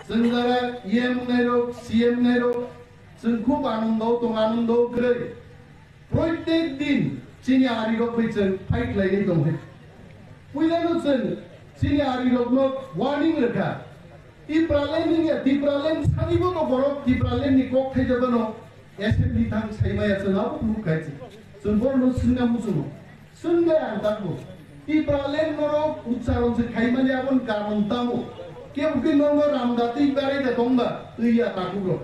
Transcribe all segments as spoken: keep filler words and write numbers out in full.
Chwng jara E M nairok, C M nairok, chwng khub anando tong, anando kwrwi. Proitek din chini arirok bai chwng fight khlaigwi tongwi. Puilano chwng chini arirokno warning rwkha. Tipraland wngya, Tipraland sanibo no borok Tipraland ni kok thaijabano assembly thang saimaya chwng abo nuk khai chwng. Chwng borokno swngna muchungo. Swngbai ang tabuk. Tipraland norok uchcharon se khaimani aboni karon tamo? Kebo khe nono ramda twi barai da tongba? Twi ya takhuk rok.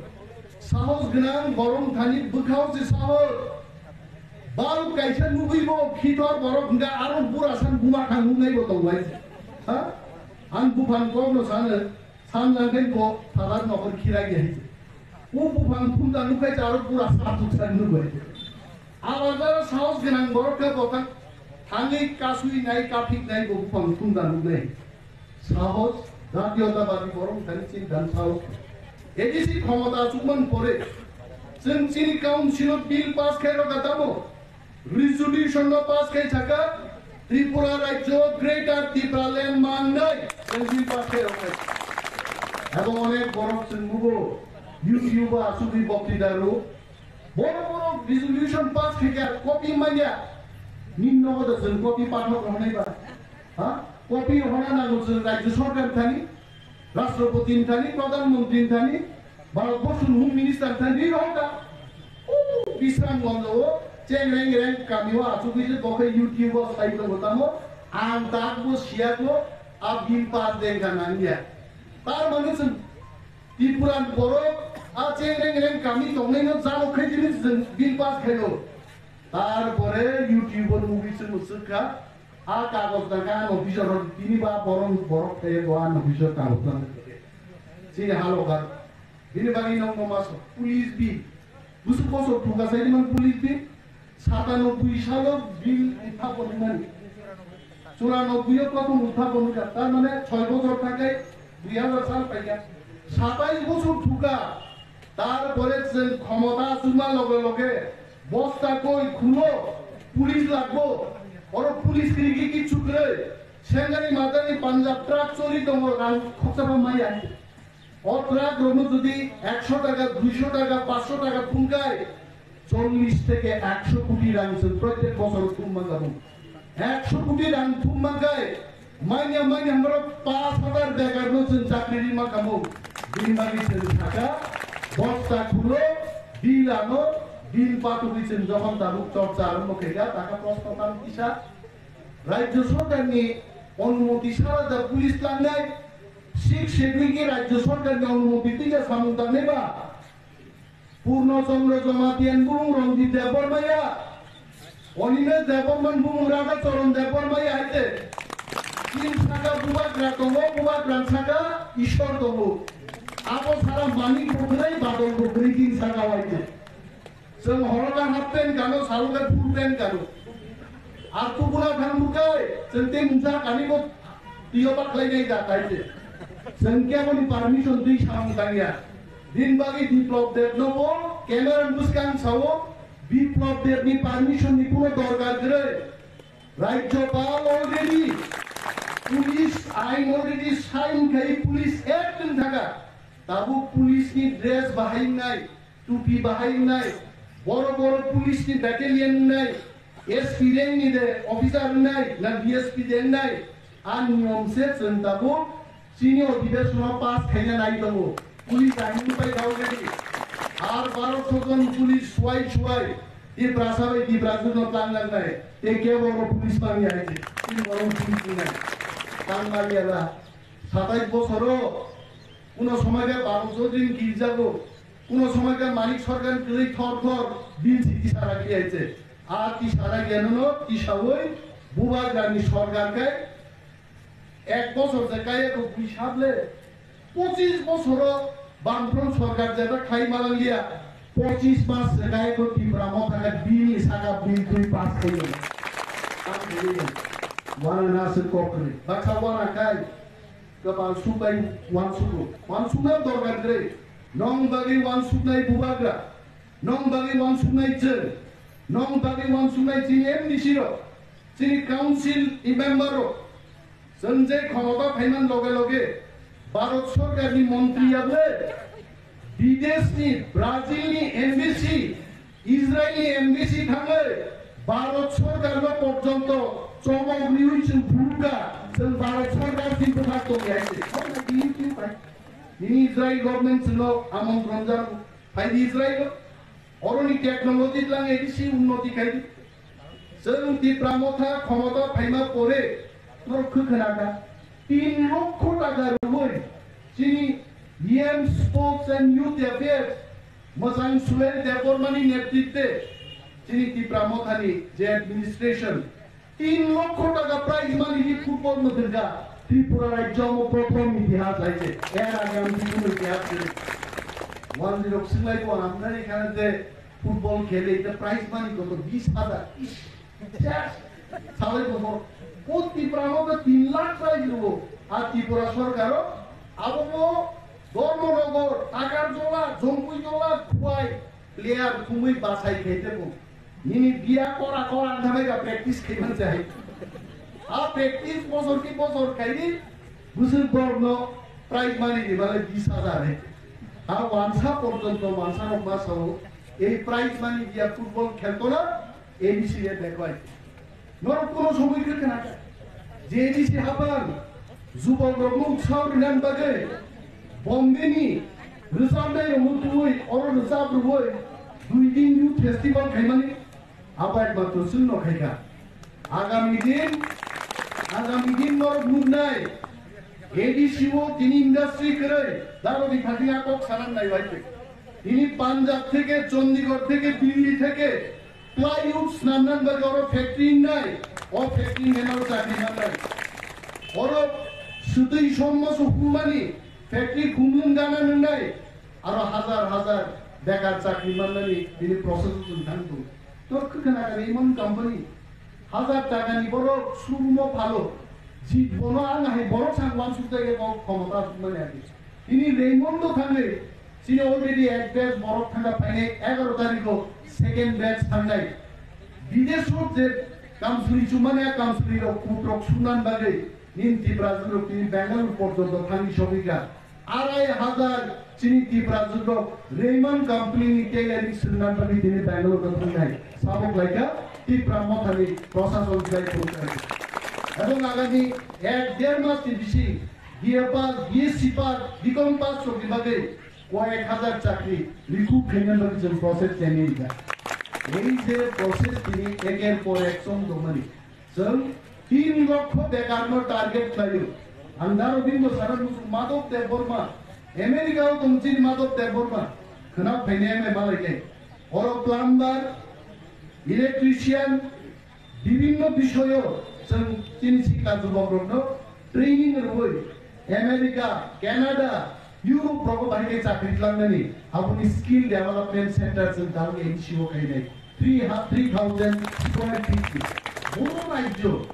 Sahos gwnang borok thani bwkhao se sahos. Bal kaisa nugwi bo khitor borok hwnkha aro bura san buma khang nungnai bo tongbai. Ha? Ang buphang kokno sano, san langkhen bo phatar nokhor khirai ya hise. O buphang phunda nukhai aro bura san tuk san nugwi. Alada sahos gwnang borok khe bo thang-, thangwi kasui nai, kaphik nai, bo buphang thumda nuknai. Sahos, jatiyotabadi borok thani chintan sahos. A D C khomota achukman pore, chwng chini council o bill pass khai rwkha tamo, resolution no pass khai saka, Tripura rajyo Greater Tipraland mangnai, chwng bill pass khai rwkha. Abo onek borok chwng nugo, YouTube o achugwi boktwita rw, Borok borok resolution pass khaikha, copy manya. Nini nogo da chwng copy pathok rohonai ba? Ha? Copy rohona nango chwng Rajya Sarkar thani, Rashtrapati thani, Pradhan Mantri thani, Bharat Borsh ni Home Minister thani, ri rohonka. O Bisram Ganj o, cheng reng reng kami o achugwi je bokhai YouTube o sai tongo tamo, ang tak bo siya ko, a bill pass dengkha nangya. Tar mane chwng Tripura ni borok a cheng reng reng kami tongnaino jaro khe tini chwng bill pass khaio. Tarpore YouTube o nugwi chwng swkha, a kagoj nangkha ano bisor tini ba borok borok khe bo ano bisor kagoj nangkha. Chini halokat bini bagwi nokno maso police bi busuk bosor thuka saini man police bi. Satanoboi salo bill uthapon wngmani, churanobboi o prothom uthapon wngkha, tar mane choi bochor thangkhe dui hazar sal paikha, satais bochor thukha, tarpore chwng khomota achukma loge loge bosta koi khulo, police lagbo, oro police kiriki kichu kwrwi, Sengari matani Punjab truck choli tongo, rang khoksa pha maya. O truck rokno jodi ekso taka, duiso taka, paanso taka phungkai, chollish theke ekso koti rang chwng protek bosor thum mangabo. Ekso koti rang thum mangkai, manya manya hamro paanch hazar bekarno chwng chakri ri mangkamo. Bini bagwi chwng saka, bosta khulo, bill ano, bill patugwi chwng jokhon tabuk chorcha arombo khaikha, taka proshno tang kisa. Rajya Sarkarni onumoti sara da police tlangnai, Sixth Schedule ki Rajya Sarkarni onumoti tija samung tangnai ba? Purno Chandra Jamatia ni bumung Ranjit Debbarma ya, Animesh Debbarma ni bumung Radha Charan Debbarma ya hai te. Tin saka bubagra tongo, bubagra ni saka Ishwar tongo. Abo sara manik bo kwrwi, badol bo kwrwi tin saka hai te. Chwng horoka half pant gano, saloka full pant gano. Ar tukuna thang bukai, chwng tei mungsa kani bo tiyo baklai nai da kaite. Chwng keboni permission twi samung tangya. Din bagwi Biplab Deb no bo camera bwskang sao, Biplab Deb ni permission ni kuno dorkar kwrwi. Rajyapal already, police ain already sign khai, police act wng thaka. Tabuk police ni dress bahai wngnai, tupi bahai wngnai, boro boro police ni battalion wngnai, S P rank ni de officer wngnai, na D S P de wngnai, a niyom se chwng tabuk chini odhibesono pass khaina nai tongo. Police ain pai kha already. Ar baro sojon police suai suai Tiprasa bai Tiprajwk no tlang lang nai. Te ke boro police mani hai je. Chini boro police wngnai. Tang mani ala. Satais bosoro Kuno somoi khe Baba Chaudhary ni girjago, kuno somoi khe Manik Sarkar ni kwrwi thor thor bill si tisara khe aise. A tisara khe nono tisawi bubagrani sarkar khe ek bosor je kaiya ko bui sable, pochis bosoro Bamfront sarkar jeta khai malangliya, pochis mas je kaiya ko Tipra Motha khe bill ni saka bill twi pass khayo. Ang bini wana na se kokri, baksa wana kai. Kwpal suknai uansukgo. Uansukna dorkar kwrwi. Nong bagwi uansuknai bubagra. Nong bagwi uansuknai chwng. Nong bagwi uansuknai chini M D C rok. Chini council ni member rok. Chwng je khomota phaiman loge loge. Bharat sorkarni montri ya bole, bideshni, Brazilni embassy, Israelni embassy thangwi Bharat sorkarno porjonto chobok riwi chwng phurukha, chwng Bharat sorkar chini bwkhak tongya hai se. Nini Israel government chwngno amontron jano, phaidi Israel. Oroni technology tlang A D C unnoti khaidi. Chwng Tipra Motha khomota phaima pore norok khwkhwna kha tin lokho taka rwui chini E M Sports and Youth Affairs Mwchang Sulen Debbarmani netritwe chini Tipra Mothani je administration tin lokho taka prize money ni football mwthangkha Tripura rajyo omo prothom itihas hai se. Er age ang bini itihas kwrwi. One zero swlai bo amnani khana je football khele ita prize money koto bis hajar. Ish. Yes. Salai bo bo. O Tipra no to tin lakh prize rwo. A Tripura sorkaro abo bo Dharmanagar, Takarjala, Jampuijala, Khowai, player khumui bachai khaite bo. Nini biya kora kora wngkha bai ka practice khaimani chai. A practice bosor ki bosor khaidi, bwswk borokno prize money ni bagwi bis hajar hai. A wansa porjonto wansa rok ma sao, ei prize money biya football kheltona A D C re bekwai. Norok kuno somoi khe khna kha. J D C hapang, jubokrokno utsaho rinani bagwi Bombay ni rwchapnai rokno tubui oro rwchap rwui dui din youth festival khaimani abo ekmatro chwngno khaikha. Agami din, agami din norok nuknai A D C o tini industry kwrwi daro di khati a kok sanan nai bai. Tini Punjab theke, Chandigarh theke, Delhi theke, plywood snamnan bagwi oro factory wngnai, o factory wngnai oro chakri mannai. Oro swtwi sommo suhumani factory khumlwng gana nwngnai, aro hazar hazar bekar chakri mannani bini process o chwng thang tongo. Tor khwkhwna kari imon company hazar taka ni borok surumo phalo, jit bono ang hai borok sang wansuk jagwi kok khomota asuk mani agi. Tini Raymond no thangwi, chini already ek batch borok thangkha phainai egaro tarikh o second batch thangnai. Bidesh o je kamsuri chumani a kamsuri rok kut rok sumnan bagwi nini Tiprajwk rok tini Bangalore porjonto thangwi sogwi kha. Arai hajar chini Tiprajwk rok Raymond company ni tailoring swrwngna bagwi tini Bangalore o thangnai. Sabok laika Tipra Mothani prosason jai phurukha. Ebong agami ek der mas ni bising B A pass, B S C pass, B Com pass rokni bagwi koyek hajar chakri recoup khaina bagwi chwng process khainai rikha. Ei je process tini eker por ek chong tongmani, chwng tin lokho bekarno target khlaio. Ang daro bini bwsano nugo Madhav Debbarma, America o tong chini Madhav Debbarma, khwna phainai malai khe. Oro plumber, electrician, bibhinno bishoyo chwng chini sikla jubokrokno training rwui America, Canada, Europe rogo bahai khe chakri tlangnani aboni skill development center chwng dalwi N G O khainai three ha-, three thousand square feet ni. Bono rajyo,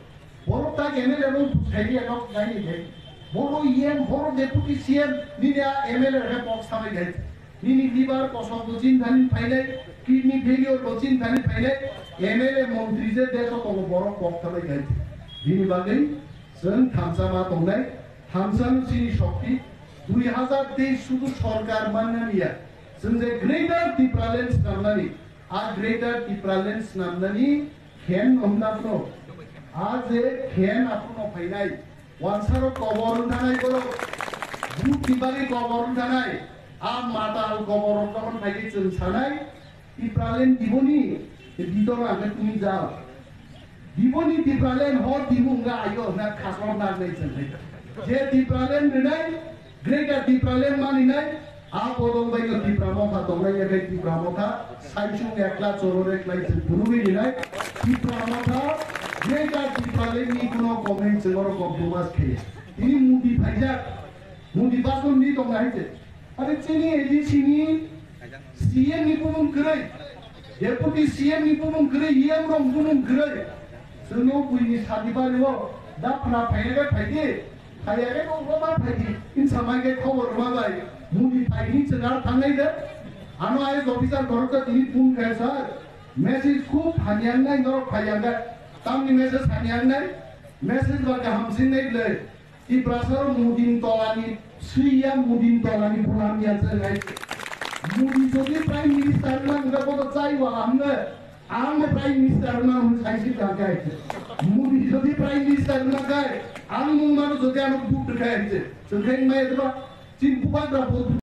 borok tak M L A rok bwsai ya nok nai ni. Bono E M, bono deputy C M nini a M L A rok khe kok samai gai. Nini liver kosok bo chin thani phainai, kidney failure bo chin thani phainai, M L A montri je desh o tongo borok kok thalai khai. Bini bagwi chwng thamsa ma tongnai, thamsa no chini shokti, dui hazar teis sudu sorkar manna niya. Chwng je Greater Tipraland snamnani, a Greater Tipraland snamnani khen no hwnna phano, a je khen aphano phainai, Wansaro kobor wng thanai borok, buti bagwi kobor wng thanai, a matal kobor wng tongmani phaikhe chwng sanai, Tipraland diboni, didor ang khe tumi jao. Diboni Tipraland ho dibu wngkha ayo hwnna khasor nang nai chwng hai. Je Tipraland rwnai, Greater Tipraland maninai, a bodol bai no Tipra Motha tongnai ya khe Tipra Motha, saichung ekla choror ekla se phunugwi rinai, Tipra Motha, Greater Tipraland ni kuno comment se oro kok dumas khe. Tini Modi phaijak, Modi bason ni tong nai se. Are chini A D C ni C M ni bumung kwrwi, Deputy C M ni bumung kwrwi, E M rok bumung kwrwi. Chwngno buini sadi bari o, da phra phaina khe phaidi, phaiya khe kok ma phaidi, insa mai khe khobor ma bai, muni phaidi chwng ar thangnai de. Ano I A S officer khoroksa tini phone khe sir, message khub hamya wngnai norok phaiya khe, tamni message hamya wngnai, message ba kaham singnai bwle, Tiprasa rok mudin tolani Swiya Modi ni tolani bulam ya se ngai. Modi jodi Prime Minister wngkha, bodo chai wa hamne. Ang bo Prime Minister wngna hwn sai si ta kai. Modi jodi Prime Minister wngna kai, ang mung mano jodi ano duk kai se. Sengkai mai ba, chin bubagra bo